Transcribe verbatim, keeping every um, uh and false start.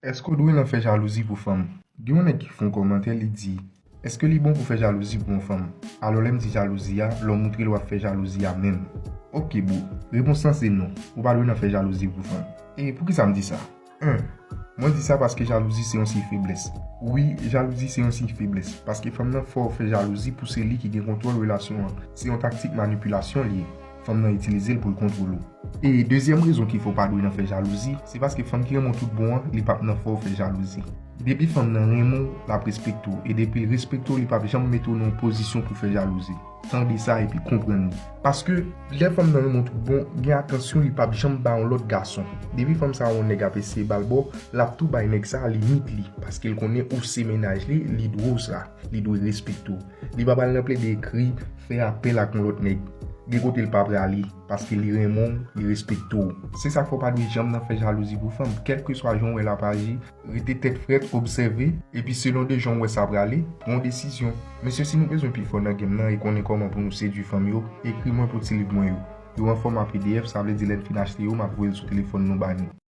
Èske w dwe nan fè jalouzi pou fanm? Gen yon nèg ki fè yon kòmantè, li di, èske li bon pou fè jalouzi pou yon fanm? Alò, lè m di jalouzi a, lè w moutre l w ap fè jalouzi a menm. Oke, bro. Repons lan se non. Ou pa dwe nan fè jalouzi pou fanm. E poukisa m di sa? En, mwen di sa paske jalouzi se yon siy feblès. Wi, jalouzi se yon siy feblès. Paske fanm nan fè w fè jalouzi pou se li ki gen kontwòl relasyon an. Se yon taktik manipilasyon li ye. Fanm nan itilize l pou l kontwole w. E dezyèm rezon ki fè w pa dwe nan fè jalouzi, se paske fanm ki renmen w tout bon an, li p ap nan fè w fè jalouzi. Depi fanm nan renmen w, l ap respekte w. E depi l respekte w, li p ap janm mete w nan yon pozisyon pou fè jalouzi. Tande sa epi konprann li. Paske, lè fanm nan renmen w tout bon, gen atansyon li p ap janm ba yon lòt gason. Depi fanm sa a yon nèg ap eseye ba l ba w, l ap tou bay nèg sa a limit li. Paske l konnen ou se mennaj li, li dwe w sa. Li dwe respekte w. Li pa pral nan plede ekri, fè apèl ak yon lòt nèg. Gen kote l pa prale, paske li renmen w, li respekte w. Se sa k fè w pa dwe janm nan fè jalouzi pou fanm, kèlkeswa jan w wè l ap aji, rete tèt frèt, obsève, epi selon de jan w wè sa prale, pran yon desizyon. Mesye, si nou bezwen pi fò nan game nan e konnen kòman pou nou sedui fanm yo, ekri mwen pou ti liv mwen yo. Yo an fòma P D F, sa vle di lè n fin achte yo, m ap voye l sou telefòn nou ba nou.